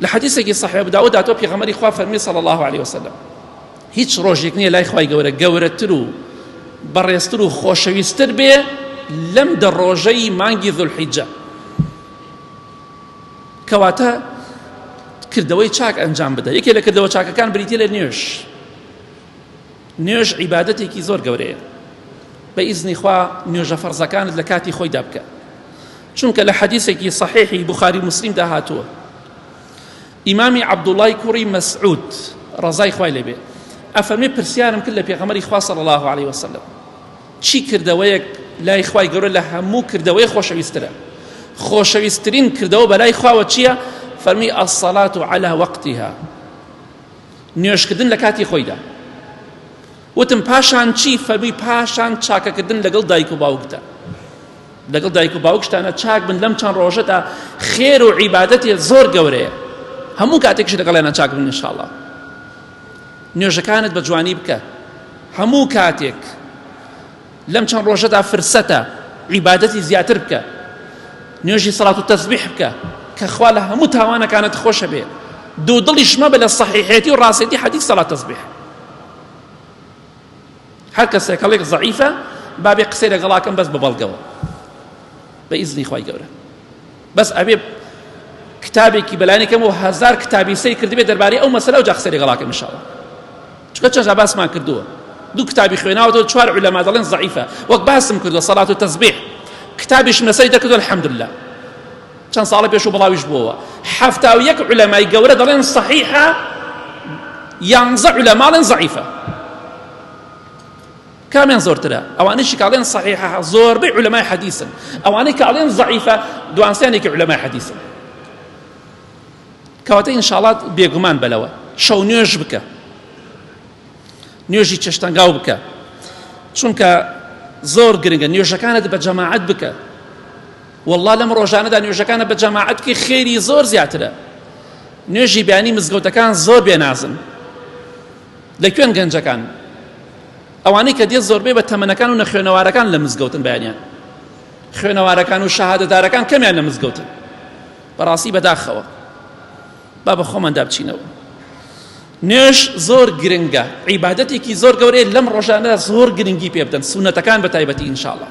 لە حەدیسێکی صحیح ابو داود هاتووە پێغەمبەری خوا فەرمی صلی الله علیه وسلم هیچ ڕۆژێک نییە لای خوای گەورە گەورەتر و بەڕێزتر و خۆشەویستتر بێ لەم دە ڕۆژەی مانگی ذوالحیجە. کەواتە کردەوەی چاک ئەنجام بدە. یەکێ لە کردەوە چاکەکان بریتیە لە نوێژ. نوێژ عیبادەتێکی زۆر گەورەیە. بە ئیزنی خوا نوێژە فەرزەکانت لە کاتی خۆیدا بکە. چونکە لە حەدیسێکی صحیحی بوخاری مسلمدا هاتووە ئیمامی عەبدوڵای کوڕی مەسعود ڕەزای خوای لێبێ ئەفەرمێ پرسیارم کرد لە پێغەمبەری خوا صلی الله علیه وسلم چی کردەوەیەک لای خوای گەورە لە هەموو کردەوەی خۆشەویسترە خۆشەویستترین کردەوە بەلای خواوە چییە فەرمی الصلاة على وقتها نوێژکردن لە کاتی خۆیدا وتم پاشان چی فەرمی پاشان چاکەکردن لەگەڵ دایک و باوکدا لەگەڵ دایک و باوکشتانە چاک بن لەم چەند ڕۆژەدا خێر و عیبادەتێ زۆر گەورەیە هەموو کاتێکش لەگەڵیانە چاک بن انشاءاللە نوێژەکانت بە جوانی بکە هەموو کاتێک لەم چەند ڕۆژەدا فرسەتە عیبادەتی زیاتر بکە نوێژی سەڵات و تەسبیح بکە کە خوا لە هەموو تاوانەکانت خۆشە بێ دوو دڵیش مەبە لە سەحیحێتی و ڕاستێتی حەدیث سەڵات تەسبیح هەر کەسێک هەڵێک زەعیفە با بێ قسەی لەگەڵاکەم بەس بە بەڵگەوە بە ئیزنی خوای گەورە بەس ئەبێ کتابێکی بەلانی کەم و هەزار کتابی سەیر کردبێ دەربارەی ئەو مەسەلە و جا قسەی لەگەڵاکەم ئینشاءڵڵا چونکە چەند باسمان کردووە دوو کتابی خوێناوەتەوە چوار عولەما دەڵێن زەعیفە وەک باسم کردووە سەڵات و تەسبیح کتابیشم لەسەری دەکردووە الحەمدللە چەند ساڵە پێش و بڵاویش بووەوە 71 عولەمای گەورە دەڵێن صحیحە یانزە عولەما دەڵێن زەعیفە کامیان زۆرترە ئەوانەیشی کە ئەڵێن صحیحە زۆربەی عولەمای حەدیسن ئەوانەی کە ئەڵێن زەعیفە دوانسیانێکی عولەمای حەدیسن کەواتە ئینشاڵات بێگومان بەلەوە شەو نوێژ بکە نوێژی چێشتەنگاو بکە چونکە زۆر گرنگە نوێژەکانت بە جەماعەت بکە والله لەم ڕۆژانەدا نوێژەکانە بە جەماعەت بکەی خێری زۆر زیاترە نوێژی بیانی مزگەوتەکان زۆر بێنازن لە کوێن گەنجەکان ئەوانەی کە دێت زۆربەی بە تەمەنەکان و نەخوێنەوارەکان لە مزگەوتن بەیانیان خوێنەوارەکان و شەهادەدارەکان کەمیان لە مزگەوتن بەڕاستی بەداخەوە با بە خۆماندا بچینەوە نوێژ زۆر گرنگە عیبادەتێکی زۆر گەورەیە لەم ڕۆژانە زۆر گرنگی پێ بدەن سونەتەکان بە تایبەتی ئینشاءڵڵا.